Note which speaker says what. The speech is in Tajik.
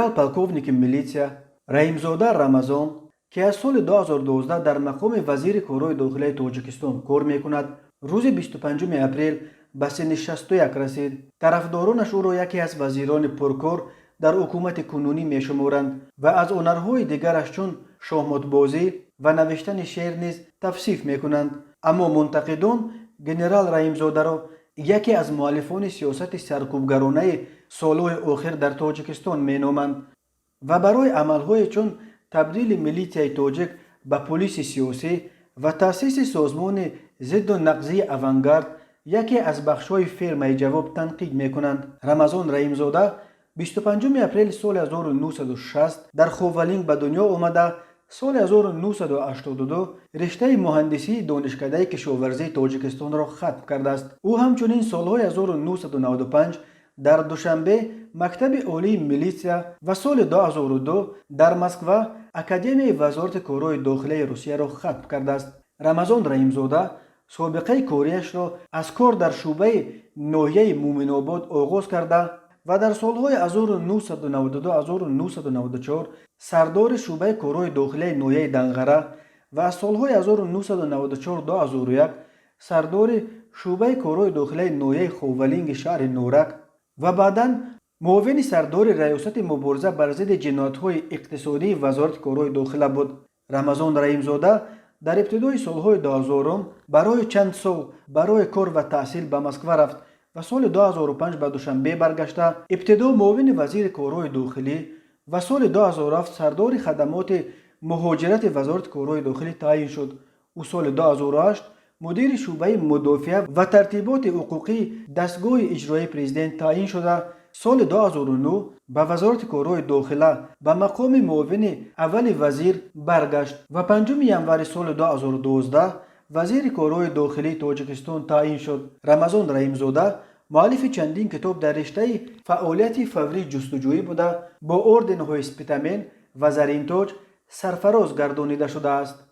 Speaker 1: Генерал-полковники милитсия Раҳимзода Рамазон, ки аз соли 2012 дар мақоми вазири корҳои дохилаи Тоҷикистон кор мекунад, рӯзи 25 апрел ба синни 61 расид. Тарафдоронаш ӯро яке аз вазирони пуркор дар ҳукумати кунунӣ мешуморанд ва аз ҳунарҳои дигараш, чун шоҳмотбозӣ ва навиштани шеър, низ тавсиф мекунанд. Аммо мунтақидон генерал Раҳимзодаро яке аз муаллифони сиёсати саркӯбгаронаи солҳои охир дар Тоҷикистон меноманд ва барои амалҳое чун табдили милитсияи тоҷик ба пулиси сиёсӣ ва таъсиси созмони зидду нақзии «Авангард», яке аз бахшҳои фирмаи «Ҷавоб», танқид мекунанд. Рамазон Раҳимзода 25 апрели соли 1960 дар Ховалинг ба дунё омада, соли 1982 риштаи муҳандисии Донишкадаи кишоварзии Тоҷикистонро хатм кардааст. Ӯ ҳамчунин солҳои 1995 дар Душанбе Мактаби олии милитсия ва соли 2002 дар Москва Академияи Вазорати корҳои дохилаи Русияро хатм кардааст. Рамазон Раҳимзода собиқаи кориашро аз кор дар шӯъбаи ноҳияи Муъминобод оғоз карда ва дар солҳои 1992-1994 сардори шӯъбаи корҳои дохилаи ноҳияи Данғара ва аз солҳои 1994-2001 сардори шӯъбаи корҳои дохилаи ноҳияи Ховалинги шаҳри Норак ва баъдан муовини сардори Раёсати мубориза бар зидди ҷиноятҳои иқтисодии Вазорати корҳои дохила буд. Рамазон Раҳимзода дар ибтидои солҳои 2000-ум барои чанд сол барои кор ва таҳсил ба Москва рафт ва соли 2005 ба Душанбе баргашта, ибтидо муовини вазири корҳои дохилӣ ва соли 2007 сардори хадамоти муҳоҷирати Вазорати корҳои дохилӣ таъин шуд. Ӯ соли 2008 мудири шӯъбаи мудофиа ва тартиботи ҳуқуқии дастгоҳи иҷроии президент таъин шуда, соли 2009 ба Вазорати корҳои дохила ба мақоми муовини аввали вазир баргашт ва 5 январи соли 2012 вазири корҳои дохилии Тоҷикистон таъин шуд. Рамазон Раҳимзода муаллифи чандин китоб дар риштаи фаъолияти фаврии ҷустуҷӯӣ буда, бо орденҳои Спитамен ва Заринтоҷ сарфароз гардонида шудааст.